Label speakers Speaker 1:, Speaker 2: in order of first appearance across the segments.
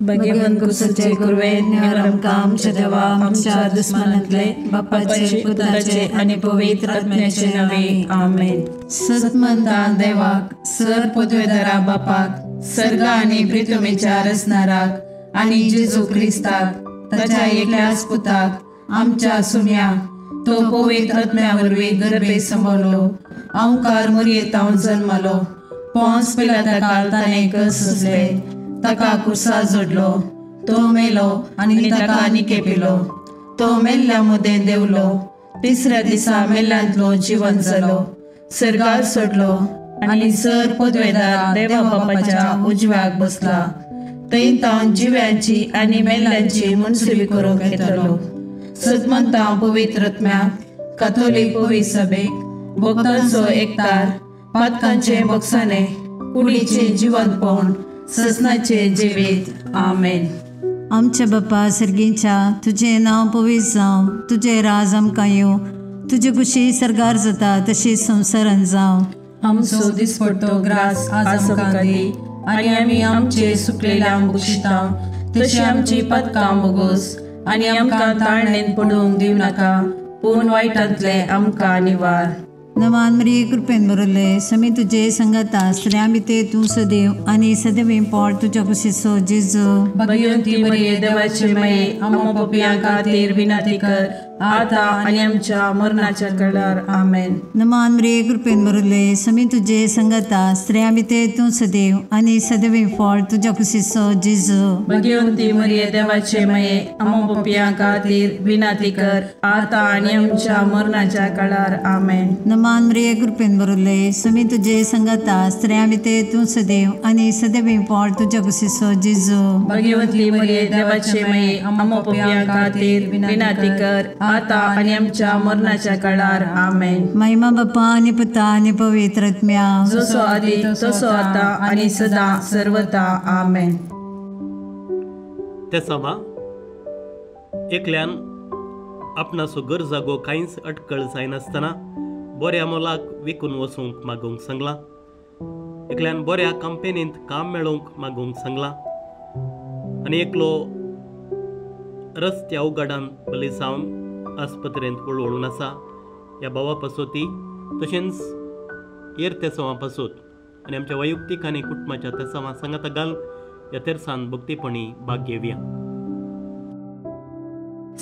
Speaker 1: भगवंत कुसाचे कुरवेन निवार आमकां आमच्या देवा आमच्या दुस्मानांतले बापाचे पुताचे आनी पवित्र आत्म्याचे नावे आमेन। सतमंता देवाक सर पदवेदारा बापाक सर्गा आनी प्रितमेच्या रचणाराक आनी जेजू क्रिस्ताक ताच्या एकल्याच पुताक आमच्या सुम्या तो पवित्र आत्म्या वरवीं गर्भे सांबाळलो अंकार मुरयेतावन जन्मलो पोंस पिलाता काल ताणें कस सोंसले ताका कुर्सा जोडलो तो मेलो आनी ताका निकेपिलो तो मेल्ल्या मदें देंवलो तिसऱ्या दिसा मेल्ल्यांतलो जिवन जालो सर्गार सोडलो आनी सर पदवेदार देवा बापाच्या उजव्याक बसला थंय तावन जिव्यांची आनी मेल्ल्यांची मनसुबी करूंक येतलो। सदमंता पवित्र आत्म्याक काथोलीक पवित्र सभेक भक्तांचो एकतार पातकांचे बक्षाने कुडीचे जिवंतपण ससनाचे जिवीत आमेन।
Speaker 2: आमच्या बापा सर्गीच्या तुजें नांव पवित्र जावं, तुजें राज आमकां येवं, तुजे कुशी सर्गार जाता तशी संवसारान जावं।
Speaker 1: आमचो दिसपडतो ग्रास आज आमकां दी आनी आमी आमचे सुकलेल्या बक्षिता तशी आमची पातकां बोगोस आनी आमकां ताळणेन पडूंक दिवं नाका पूण वायटांतले आमकां निवार।
Speaker 2: नमान मरिये कृपेन भरले समी तुजे संगता स्त्रियां भितर तूं सदैव आनी सदैव पोट तुज्या कुशीचो जेजू।
Speaker 1: भगवंती मरिये देवाचे माये आमकां पापयां खातीर विनंती कर आता आनी आमच्या मरणाच्या वेळार आमेन।
Speaker 2: नमान मरिये कृपेन भरले समी तुजे संगता स्त्रियां भितर तूं सदैव आनी सदैव पोट तुज्या कुशीचो जेजू।
Speaker 1: भगवंती मरिये देवाचे माये आमकां पापयां खातीर विनंती कर आता आनी आमच्या मरणाच्या वेळार आमेन।
Speaker 2: नमान मरिये कृपेन भरले समी तुजे संगता स्त्रियां भितर तूं सदैव आनी सदैव पोट तुज्या कुशीचो जेजू।
Speaker 1: भगवंती मरिये देवाचे माये आमकां पापयां खातीर विनंती कर आता आनी आमच्या मरणाच्या काळार आमेन।
Speaker 2: महिमा बापा आनी पुता आनी पवित्र आत्म्या
Speaker 1: जसो आदी तसो आता आनी सदा सर्वता आमेन।
Speaker 3: तेसावा एकल्यान आपणाचो गरजागो कांयच अटकळ जायनासतना बऱ्या मोलाक विकून वचूंक मागूंक सांगलां, एकल्यान बऱ्या कंपनींत काम मेळोवंक मागूंक सांगलां आनी एकलो रस्त्या उगाडान बली जावन आस्पत्रेंत वळवळून आसा। ह्या भावा पासत तशेंच हेर तेसांवां पासत आनी आमच्या वैयक्तीक आनी कुटुंबाच्या तेसांवां सांगाता घाल ह्या तेरसान भक्तीपणी भाग घेवया।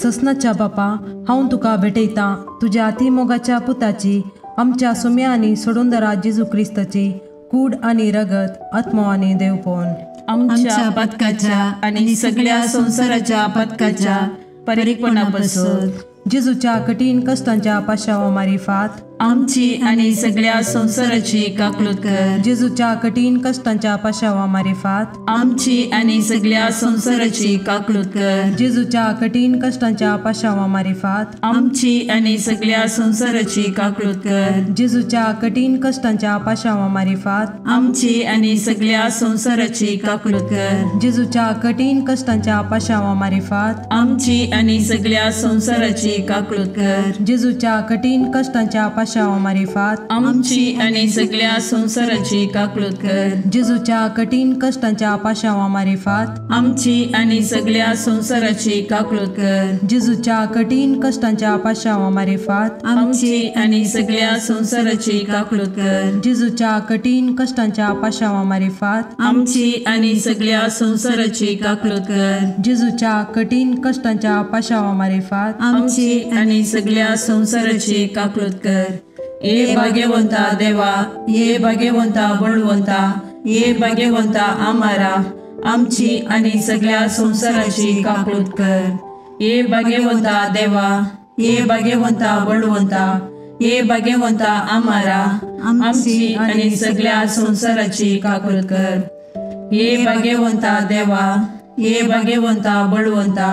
Speaker 4: ससनाच्या बापा हांव तुका भेटयतां तुज्या अतिमोगाच्या पुताची आमच्या सुम्या आनी सोडूनदारा जेजू क्रिस्ताची कूड आनी रगत आत्मो आनी देवपण
Speaker 1: आमच्या पथकाच्या आनी सगळ्या संवसाराच्या पथकाच्या परीकपणापासून
Speaker 4: जेजूच्या कठीण कष्टांच्या पाशावा मारिफात
Speaker 1: आमची आनी सगळ्या संवसाराची काकलूत कर।
Speaker 4: जेजूच्या कठीण कष्टांच्या पाशावा मारिफात
Speaker 1: आमची आनी सगळ्या संवसाराची काकलूत कर।
Speaker 4: जेजूच्या कठीण कष्टांच्या पाशावा मारिफात
Speaker 1: आमची आनी सगळ्या संवसाराची काकलूत कर।
Speaker 4: जेजूच्या कठीण कष्टांच्या पाशावा मारिफात
Speaker 1: आमची आनी सगळ्या संवसाराची काकलूत कर।
Speaker 4: जेजूच्या कठीण कष्टांच्या पाशावा मारिफात
Speaker 1: आमची आनी सगळ्या संवसाराची काकलूत कर।
Speaker 4: जेजूच्या कठीण कष्टांच्या पाशावा मारिफात
Speaker 1: आमची आनी सगळ्या संवसाराची काकलूत कर।
Speaker 4: जेजूच्या कठीण कष्टांच्या पाशावा मारिफात
Speaker 1: आमची आनी सगळ्या संवसाराची काकलूत कर।
Speaker 4: जेजूच्या कठीण कष्टांच्या पाशावा मारिफात
Speaker 1: आमची आनी सगळ्या संवसाराची काकलूत कर।
Speaker 4: जेजूच्या कठीण कष्टांच्या पाशावा मारिफात
Speaker 1: आमची आनी सगळ्या संवसाराची काकलूत कर।
Speaker 4: जेजूच्या कठीण कष्टांच्या पाशावा मारिफात
Speaker 1: आमची आनी सगळ्या संवसाराची काकलूत कर। ये भाग्यवंता देवा, ये भाग्यवंता बळवंता, ये भाग्यवंता आमारा आमची आनी सगळ्या संवसाराची काकलूत कर। ये भाग्यवंता देवा, ये भाग्यवंता बळवंता, ये भाग्यवंता आमारा आमची आनी सगळ्या संवसाराची काकलूत कर। ये भाग्यवंता देवा, ये भाग्यवंता बळवंता,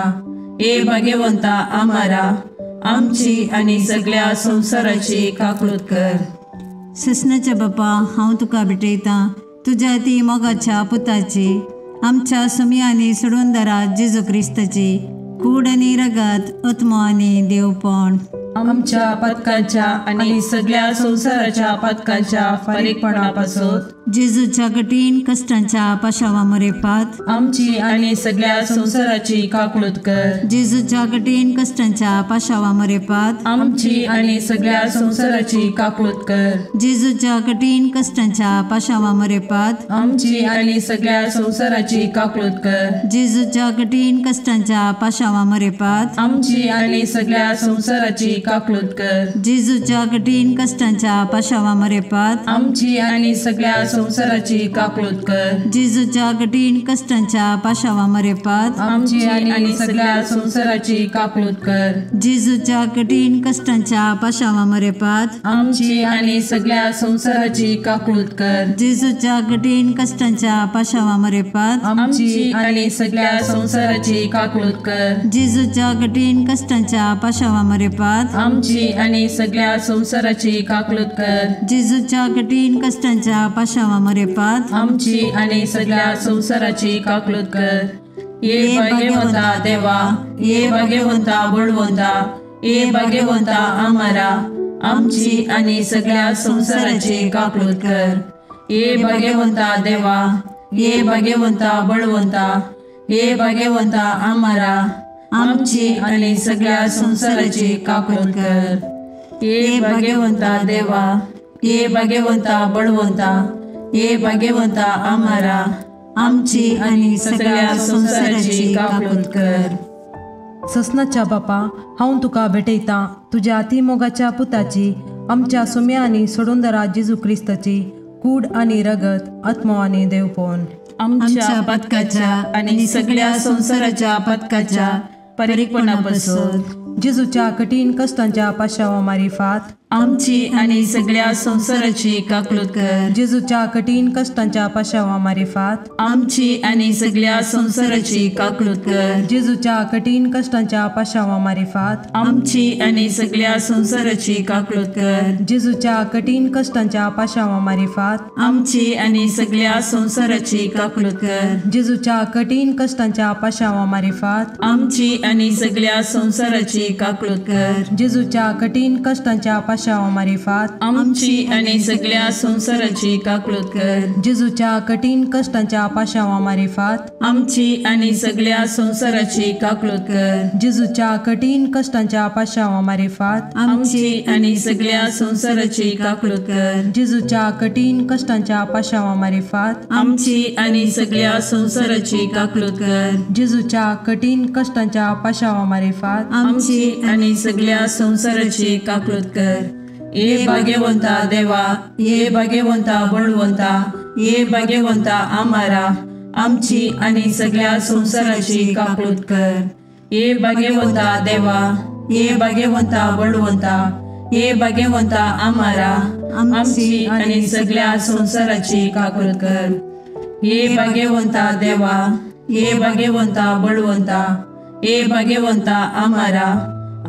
Speaker 1: ये भाग्यवंता आमारा आमची आनी सगळ्या संवसाराची काकलूत कर।
Speaker 2: ससनाच्या बापा हांव तुका भेटयतां तुज्या ती मोगाच्या पुताची आमच्या सुमी आनी सोडूनदारा जेजू क्रिस्ताची कूड आनी रगत आत्मो आनी देवपण
Speaker 1: आमच्या पथकाच्या आनी सगळ्या संवसाराच्या पथकाच्या फारीकपणापासून
Speaker 2: जेजूच्या कठीण कश्टांच्या पाशावा मरेपात
Speaker 1: आमची आनी सगळ्या संवसाराची काकळूत कर।
Speaker 2: जेजूच्या कठीण कश्टांच्या पाशावा मरेपात
Speaker 1: आमची आनी सगळ्या संवसाराची काकळूत कर।
Speaker 2: जेजूच्या कठीण कश्टांच्या पाशावा मरेपात
Speaker 1: आमची आनी सगळ्या संवसाराची काकळूत कर।
Speaker 2: जेजूच्या कठीण कश्टांच्या पाशावा मरेपात
Speaker 1: आमची आनी सगळ्या संवसाराची काकळूत कर।
Speaker 2: जेजूच्या कठीण कश्टांच्या पाशावा मरेपात
Speaker 1: आमची आनी सगळ्या संवसाराची काकळूत कर।
Speaker 2: जेजूच्या कठीण कश्टांच्या पाशावा मरेपात
Speaker 1: आमची आनी सगळ्या संवसाराची काकळूत कर।
Speaker 2: जेजूच्या कठीण कश्टांच्या पाशावा मरेपात
Speaker 1: आमची आनी सगळ्या संवसाराची काकळूत कर।
Speaker 2: जेजूच्या कठीण कश्टांच्या पाशावा मरेपात
Speaker 1: आमची आनी सगळ्या संवसाराची काकळूत कर।
Speaker 2: जेजूच्या कठीण कश्टांच्या पाशावा मरेपात
Speaker 1: आमची आनी सगळ्या संवसाराची काकळूत कर।
Speaker 2: जेजूच्या कठीण कश्टांच्या पाशावा मरेपात
Speaker 1: आमची आनी सगळ्या संवसाराची काकळूत कर। ये भाग्यवंता देवा, ये भाग्यवंता बळवंता, ये भाग्यवंता आमारा, आमची आनी सगळ्या संवसाराची काकळूत कर। ये भाग्यवंता देवा, ये भाग्यवंता बळवंता, ये भाग्यवंता आमारा, आमची आनी सगळ्या संवसाराची काकळूत कर। ये भाग्यवंता देवा, ये भाग्यवंता बळवंता, ये भाग्यवंता आमारा, आमची आनी सगळ्या संवसाराची काकळूत कर।
Speaker 4: ससनाच्या बापा, हांव तुका भेटयतां तुज्या अतिमोगाच्या पुताची, आमच्या सुम्या आनी सोडूनदारा जेजू क्रिस्ताची कूड आनी रगत, आत्मो आनी देवपण
Speaker 1: आमच्या पातकाच्या आनी सगळ्या संवसाराच्या पातकाच्या परिपणापासून
Speaker 4: जेजूच्या कठीण कश्टांच्या पाशावा मारिफात
Speaker 1: आमची आनी सगळ्या संवसाराची काकळूत कर।
Speaker 4: जेजूच्या कठीण कश्टांच्या पाशावा मारिफात
Speaker 1: आमची आनी सगळ्या संवसाराची काकळूत कर।
Speaker 4: जेजूच्या कठीण कश्टांच्या पाशावा मारिफात
Speaker 1: आमची आनी सगळ्या संवसाराची काकळूत कर।
Speaker 4: जेजूच्या कठीण कश्टांच्या पाशावा मारिफात
Speaker 1: आमची आनी सगळ्या संवसाराची काकळूत कर।
Speaker 4: जेजूच्या कठीण कश्टांच्या पाशावा मारिफात
Speaker 1: आमची आनी सगळ्या संवसाराची काकळूत कर।
Speaker 4: जेजूच्या कठीण कश्टांच्या पाशावा मारिफात
Speaker 1: आमची आनी सगळ्या संवसाराची काकळूत कर।
Speaker 4: जेजूच्या कठीण कश्टांच्या पाशावा मारिफात
Speaker 1: आमची आनी सगळ्या संवसाराची काकळूत कर।
Speaker 4: जेजूच्या कठीण कश्टांच्या पाशावा मारिफात
Speaker 1: आमची आनी सगळ्या संवसाराची काकळूत कर।
Speaker 4: जेजूच्या कठीण कश्टांच्या पाशावा मारिफात
Speaker 1: आमची आनी सगळ्या संवसाराची काकळूत कर।
Speaker 4: जेजूच्या कठीण कश्टांच्या पाशावा मारिफात
Speaker 1: आमची आनी सगळ्या संवसाराची काकळूत कर। ये भाग्यवंता देवा, ये भाग्यवंता बळवंता, ये भाग्यवंता आमारा, आमची आनी सगळ्या संवसाराची काकळूत कर। ये भाग्यवंता देवा, ये भाग्यवंता बळवंता, ये भाग्यवंता आमारा, आमची आनी सगळ्या संवसाराची काकळूत कर। ये भाग्यवंता देवा, ये भाग्यवंता बळवंता, ये भाग्यवंता आमारा,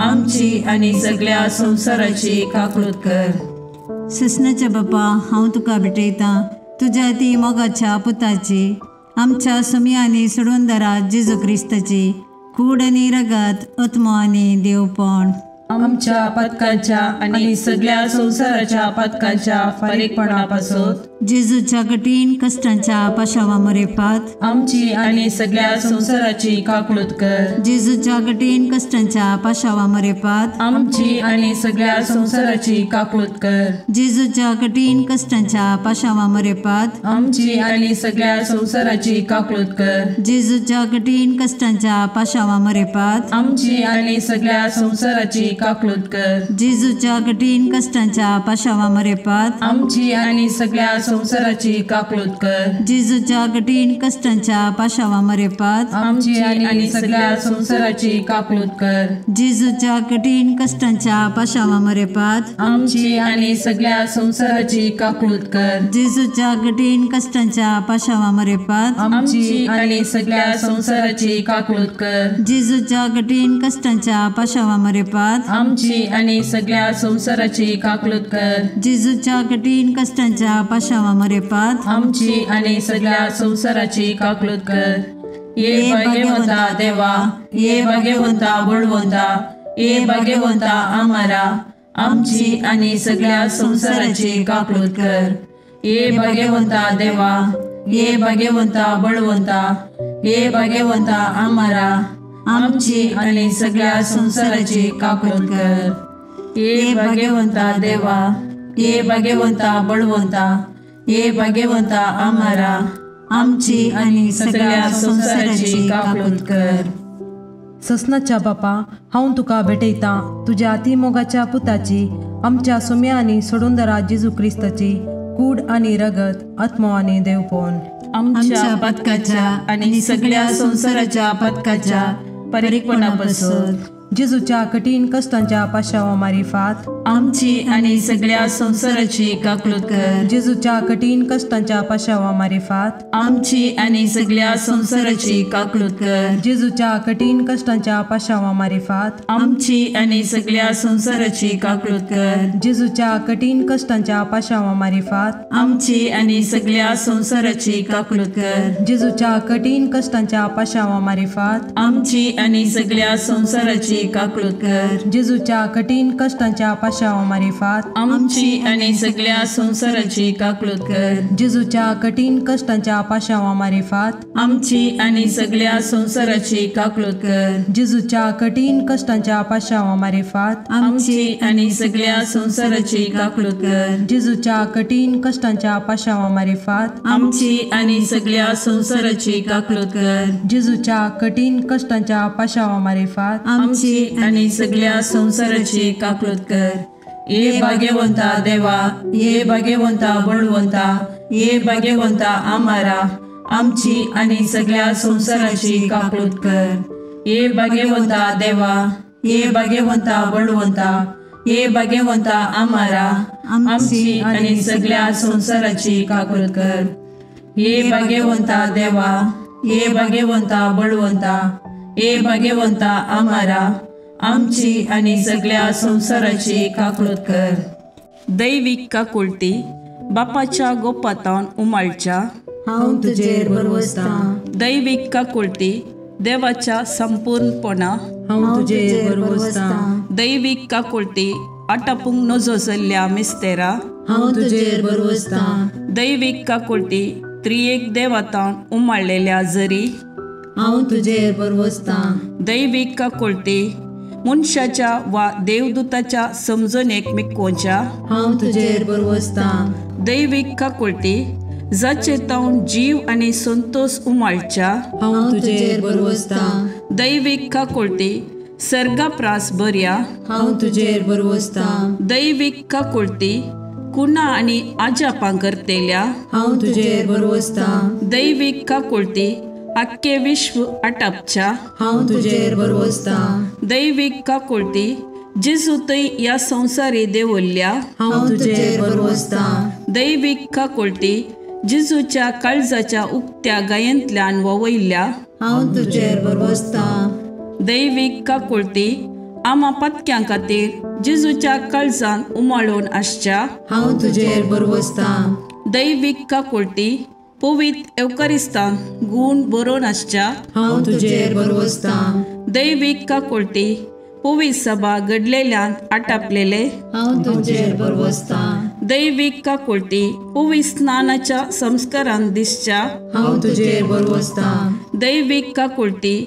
Speaker 1: आमची आनी सगळ्या संवसाराची काकळूत कर।
Speaker 2: ससनाच्या बापा, हांव तुका भेटयतां तुज्या ती मोगाच्या पुताची, आमच्या सुम्या आनी सोडूनदारा जेजू क्रिस्ताची कूड आनी रगत, आत्मो आनी देवपण
Speaker 1: आमच्या पातकाच्या आनी सगळ्या संवसाराच्या पातकाच्या फारीकपणापासून
Speaker 2: जेजूच्या कठीण कश्टांच्या पाशावा मरेपात
Speaker 1: आमची आनी सगळ्या संवसाराची काकळूत कर।
Speaker 2: जेजूच्या कठीण कश्टांच्या पाशावा मरेपात
Speaker 1: आमची आनी सगळ्या संवसाराची काकळूत कर।
Speaker 2: जेजूच्या कठीण कश्टांच्या पाशावा मरेपात
Speaker 1: आमची आनी सगळ्या संवसाराची काकळूत कर।
Speaker 2: जेजूच्या कठीण कश्टांच्या पाशावा मरेपात
Speaker 1: आमची आनी सगळ्या संवसाराची काकळूत कर।
Speaker 2: जेजूच्या कठीण कश्टांच्या पाशावा मरेपात
Speaker 1: आमची आनी सगळ्या संवसाराची काकळूत कर।
Speaker 2: जेजूच्या कठीण कश्टांच्या पाशावा मरेपात
Speaker 1: आमची आनी सगळ्या संवसाराची काकळूत कर।
Speaker 2: जेजूच्या कठीण कश्टांच्या पाशावा मरेपात
Speaker 1: आमची आनी सगळ्या संवसाराची काकळूत कर।
Speaker 2: जेजूच्या कठीण कश्टांच्या पाशावा मरेपात
Speaker 1: आमची आनी सगळ्या संवसाराची काकळूत कर।
Speaker 2: जेजूच्या कठीण कश्टांच्या पाशावा मरेपात
Speaker 1: आमची आनी सगळ्या संवसाराची काकळूत कर।
Speaker 2: जेजूच्या कठीण कश्टांच्या पाशावा मरेपात
Speaker 1: आमची आनी सगळ्या संवसाराची काकळूत कर। ये भाग्यवंता देवा, ये भाग्यवंता बळवंता, ये भाग्यवंता आमारा, आमची आनी सगळ्या संवसाराची काकळूत कर। ये भाग्यवंता देवा, ये भाग्यवंता बळवंता, ये भाग्यवंता आमारा, आमची आनी सगळ्या संवसाराची काकूट कर। ये भाग्यवंता देवा, ये भाग्यवंता बळवंता, ये भाग्यवंता आमारा, आमची आनी सगळ्या संवसाराची काकूट कर।
Speaker 4: ससनाच्या बापा, हांव तुका भेटयतां तुज्या अतिमोगाच्या पुताची, आमच्या सुम्या आनी सोडूंदरा जेजू क्रिस्ताची कूड आनी रगत, आत्मो आनी देवपण
Speaker 1: आमच्या पथकाच्या आनी सगळ्या संवसाराच्या पथकाच्या परिपणापासून
Speaker 4: जेजूच्या कठीण कष्टांच्या पाशावा मारिफात
Speaker 1: आमची आनी सगळ्या संवसाराची काकूट कर।
Speaker 4: जेजूच्या कठीण कष्टांच्या पाशावा मारिफात
Speaker 1: आमची आनी सगळ्या संवसाराची काकूट कर।
Speaker 4: जेजूच्या कठीण कष्टांच्या पाशावा मारिफात
Speaker 1: आमची आनी सगळ्या संवसाराची काकूट कर।
Speaker 4: जेजूच्या कठीण कष्टांच्या पाशावा मारिफात
Speaker 1: आमची आनी सगळ्या संवसाराची काकूट कर।
Speaker 4: जेजूच्या कठीण कष्टांच्या पाशावा मारिफात
Speaker 1: आमची आनी सगळ्या संवसाराची काकूट कर।
Speaker 4: जेजूच्या कठीण कष्टांच्या पाशावा मारिफात
Speaker 1: आमची आनी सगळ्या संवसाराची काकूट कर।
Speaker 4: जेजूच्या कठीण कष्टांच्या पाशावा मारिफात
Speaker 1: आमची आनी सगळ्या संवसाराची काकूट कर।
Speaker 4: जेजूच्या कठीण कष्टांच्या पाशावा मारिफात
Speaker 1: आमची आनी सगळ्या संवसाराची काकूट कर।
Speaker 4: जेजूच्या कठीण कष्टांच्या पाशावा मारिफात
Speaker 1: आमची आनी सगळ्या संवसाराची काकूट कर।
Speaker 4: जेजूच्या कठीण कष्टांच्या पाशावा मारिफात
Speaker 1: आमची आनी सगळ्या संवसाराची काकूट कर। ये भाग्यवंता देवा, ये भाग्यवंता बळवंता, ये भाग्यवंता आमारा, आमची आनी सगळ्या संवसाराची काकूट कर। ये भाग्यवंता देवा, ये भाग्यवंता बळवंता, ये भाग्यवंता आमारा, आमची आनी सगळ्या संवसाराची काकूट कर। ये भाग्यवंता देवा, ये भाग्यवंता बळवंता, ये भाग्यवंता आमारा, आमची आनी सगळ्या संवसाराची काकूट कर।
Speaker 5: दैवीक काकुळटी बापाच्या गोपातावन उमाळच्या
Speaker 2: हांव तुजेर भरवसतां।
Speaker 5: दैवीक काकुळटी देवाच्या संपूर्णपणा
Speaker 4: हांव तुजेर भरवसतां।
Speaker 5: दैवीक काकुळटी आटापूंक नजो जाल्ल्या मिस्तेरा
Speaker 2: हांव तुजेर भरवसतां।
Speaker 5: दैवीक काकुळटी त्रियेक देवातावन उमाळलेल्या जरी
Speaker 2: हांव तुजेर भरवसतां।
Speaker 5: दैवीक काकुळटी मनशाच्या वा देवदूताच्या समजणेक मिकोवच्या
Speaker 2: हांव तुजेर भरवसतां।
Speaker 5: दैवीक काकुळटी जाचे तावन जीव आनी संतोष उमाळच्या
Speaker 2: हांव तुजेर भरवसतां।
Speaker 5: दैवीक काकुळटी सर्गाप्रास बऱ्या
Speaker 2: हांव तुजेर भरवसतां।
Speaker 5: दैवीक काकुळटी कुणा आनी आजापां करतेल्या
Speaker 2: हांव तुजेर भरवसतां।
Speaker 5: दैवीक काकुळटी आख्खे विश्व आटापच्या
Speaker 2: हांव तुजेर भरवसतां।
Speaker 5: दैवीक काकुळटी जेजू थंय ह्या संवसारी देवल्ल्या
Speaker 2: हांव तुजेर भरवसतां।
Speaker 5: दैवीक काकुळटी जेजूच्या काळजाच्या उक्त्या गायेंतल्यान ववयल्ल्या
Speaker 2: हांव तुजेर भरवसतां।
Speaker 5: दैवीक काकुळटी आमा पत्क्यां खातीर जेजूच्या काळजान उमाळून आसच्या
Speaker 2: हांव तुजेर भरवसतां।
Speaker 5: दैवीक काकुळटी पवित्र एवकारिस्तान गूण बरोवन आसच्या
Speaker 2: हांव तुजेर भरवसतां।
Speaker 5: दैवीक काकुळटी पवित्र सभा घडलेल्यान आटापलेले
Speaker 2: हांव तुजेर भरवसतां।
Speaker 5: दैवीक काकुळटी पवित्र स्नानाच्या संस्कारान दिसच्या
Speaker 2: हांव तुजेर भरवसतां।
Speaker 5: दैवीक काकुळटी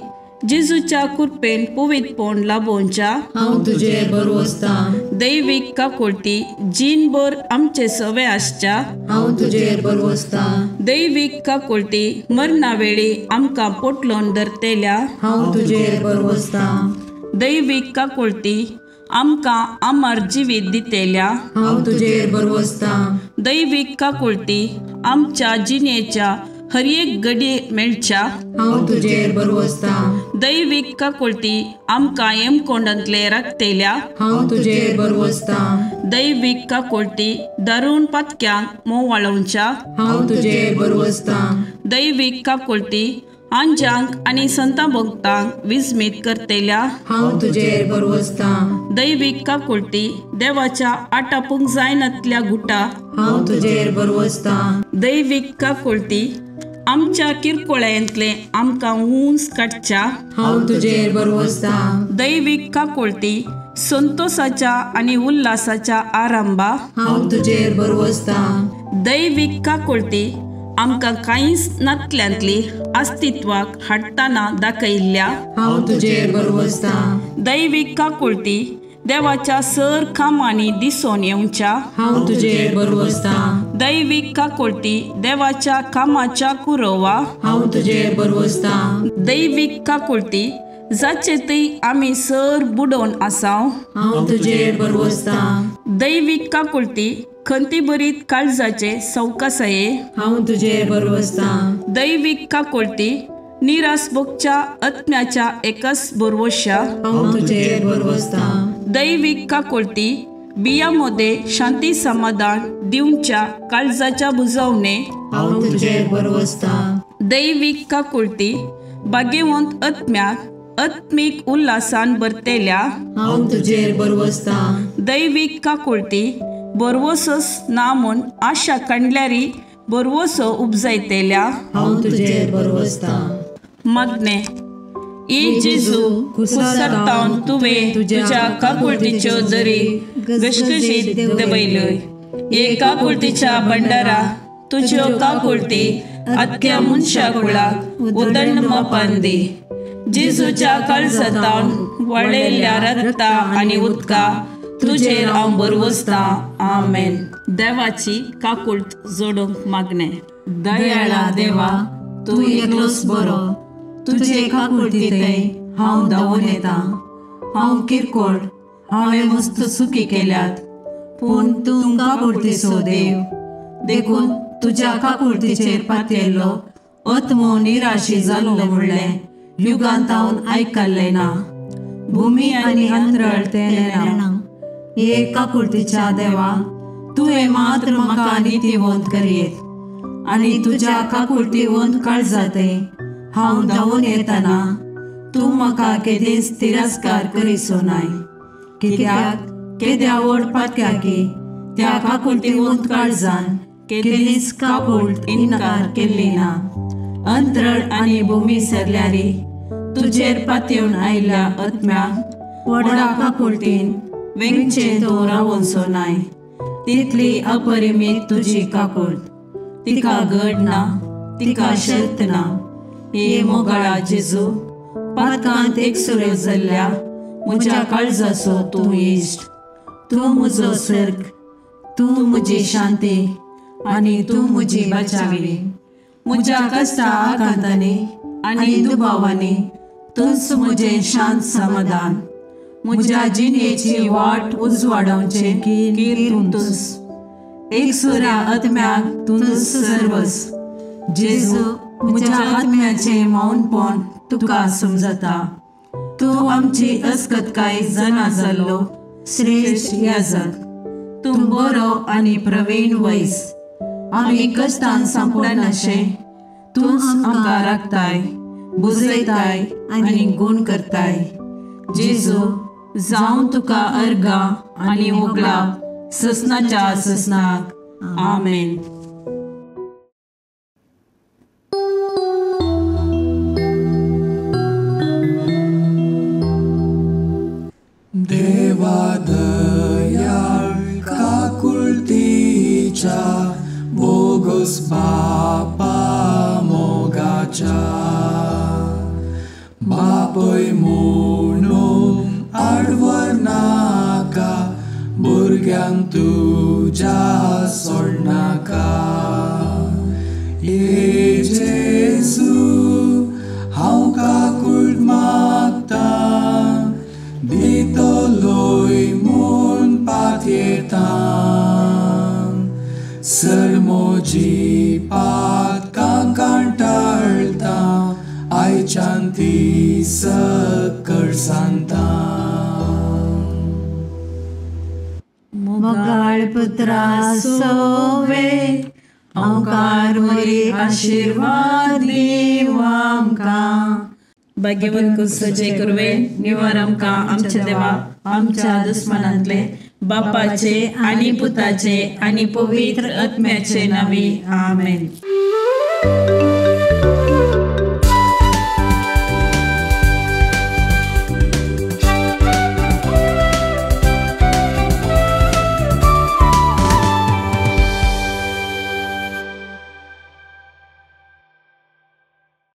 Speaker 5: जेजूच्या कृपेन पवित्रपण लाभोवच्या
Speaker 2: हांव तुजेर भरवसतां।
Speaker 5: दैवीक काकुळटी जीणभर आमचे सवे आसच्या
Speaker 2: हांव तुजेर भरवसतां।
Speaker 5: दैवीक काकुळटी मरणा वेळी आमकां पोटलोन धरतेल्या
Speaker 2: हांव तुजेर भरवसतां।
Speaker 5: दैवीक काकुळटी आमकां अमर जिवीत दितेल्या
Speaker 2: हांव तुजेर भरवसतां।
Speaker 5: दैवीक काकुळटी आमच्या जिणेच्या हर एक घडये मेळच्या
Speaker 2: हांव तुजेर भरवसतां।
Speaker 5: दैवीक काकुळटी आमकां हेमकोंडांतले राखतेल्या
Speaker 2: हांव तुजेर भरवसतां।
Speaker 5: दैवीक काकुळटी दारुण पातक्यांक मोवाळोवच्या
Speaker 2: हांव तुजेर भरवसतां।
Speaker 5: दैवीक काकुळटी आंजांक आनी संतां भक्तांक विस्मीत करतेल्या
Speaker 2: हांव तुजेर भरवसतां।
Speaker 5: दैवीक काकुळटी देवाच्या आटापूंक जायनातल्या गुटा
Speaker 2: हांव तुजेर भरवसतां।
Speaker 5: दैवीक काकुळटी आमच्या किरकोळ्यांतले आमकां उंच काडच्या
Speaker 2: हांव तुजेर भरवसतां।
Speaker 5: दैवीक काकुळटी संतोषाच्या आनी उल्हासाच्या आरंभा
Speaker 1: हांव तुजेर भरवसतां।
Speaker 5: दैवीक काकुळटी आमकां कांयच नातल्यांतली अस्तित्वाक हाडटना दाखयल्ल्या
Speaker 1: हांव तुजेर भरवसतां।
Speaker 5: दैवीक काकुळटी देवाच्या सर कामांनी दिसून येवच्या
Speaker 1: हांव तुजेर भरवसतां।
Speaker 5: दैवीक काकुळटी देवाच्या कामाच्या कुरवा
Speaker 1: हांव तुजेर भरवसतां।
Speaker 5: दैवीक काकुळटी जाचे थंय आमी सर बुडोवन आसाव
Speaker 1: हांव तुजेर भरवसतां।
Speaker 5: दैवीक काकुळटी खंतीभरीत काळजाचे सवकासाये
Speaker 1: हांव तुजेर भरवसतां।
Speaker 5: दैवीक काकुळटी निराश भोगच्या आत्म्याच्या एकच भरवश्या
Speaker 1: हांव तुजेर भरवसतां।
Speaker 5: दैवीक काकुळटी बिया मध्ये शांती समाधान दिवच्या काळजाच्या बुजवणे
Speaker 1: हांव तुजेर भरवसतां।
Speaker 5: दैवीक काकुळटी भाग्यवंत आत्म्याक आत्मीक उल्हासान भरतेल्या
Speaker 1: हांव तुजेर भरवसतां।
Speaker 5: दैवीक काकुळटी भरवसोच ना म्हूण आशा काडल्यारी भरवसो उपजायतेल्या
Speaker 1: हांव तुजेर भरवसतां।
Speaker 5: मागणें ए जेजू कुसरतावन तुवें तुज्या काकुळटीच्यो दरी घसघशीत देंवयल्यो। हे काकुळटीच्या भंडारा तुज्यो काकुळटी आख्या मनशा कुळाक उदंड मापान दी। जेजूच्या काळजांतावन वळयल्ल्या रक्ता आनी उदका तुजेर हांव भरवसतां। आमेन। देवाची काकुळट जोडूंक मागणें। दयाळा देवा,
Speaker 1: तूं एकलोच बरो, तुजे काकुळटींतय हांव धांवून येता। हांव किरकोळ, हांवें मस्त चुकी केल्यात, पूण तूं काकुळटीचो देव, देखून तुज्या काकुळटीचेर पातयेल्लो आत्मो निराशी जाल्लो म्हणलें युगांतावन आयकल्लें ना। भुमी आनी अंतरळ तें नेणा। हे काकुळटीच्या देवा, तुवें मात्र म्हाका नितीवंत करयेत आनी तुज्या काकुळटीवंत काळजांतय हांव धांवून येतना तूं म्हाका केदींच तिरस्कार करिसो नाय। कित्याक केद्या व्हड पातक्याकी त्या काकुळटीवंत काळजान केदींच काकुळट इन्कार केल्ली ना। अंतरळ आनी भूमी सरल्यारी तुजेर पातयेवन आयिल्ल्या आत्म्याक व्हडा काकुळटीन वेंगचें तूं रावोनसो नाय। तितली अपरिमीत तुजी काकुळट, तिका गड ना, तिका शर्त ना। हे मोगाळा जेजू, पातकांत एकसुरो जाल्ल्या म्हज्या काळजाचो तूं इश्ट, तूं म्हजो सर्ग, तूं म्हजी शांती आनी तूं म्हजी बचावी। म्हज्या कश्टा आकांतांनी आनी दुबावांनी तूंच म्हजें शांत समाधान। म्हज्या जिणेची वाट उजवाडावचें कीर तूंच, एकसुऱ्या आत्म्याक तूंच सर्वस। जेजू, म्हज्या आत्म्याचें मौनपण तुका समजता। तूं आमची अस्कतकाय जाणा जाल्लो श्रेश्ठ याजक, तूं बरो आनी प्रवीण वैस। आमी कश्टान सांपडनाशें तूंच आमकां राखताय, बुजयताय आनी गूण करताय। जेजू, जावं तुका अर्गां आनी होगळाप ससनाच्या ससनाक। आमेन।
Speaker 6: देवा दयाळ काकुळटीच्या बोगस बापा मोगाच्या, बापय म्हणून आडवर नाका, भुरग्यांक तुज्या सोडनाका। ये जेजू, हांव काकुळट मागतां, दितलोय म्हूण पातयेतां। सर म्हजी पातकां कंटाळटा, आयच्यान ती सकळ सांगता।
Speaker 1: मोगाळ पुत्रा सोवे हांवकार वरी आशिर्वाद दिव आमकां।
Speaker 5: भाग्यवंत कुसचे कुरवे निवार आमकां आमच्या देवा आमच्या दुस्मनांतले बापाचे आनी पुताचे आनी पवित्र आत्म्याचे नांवी आमेन।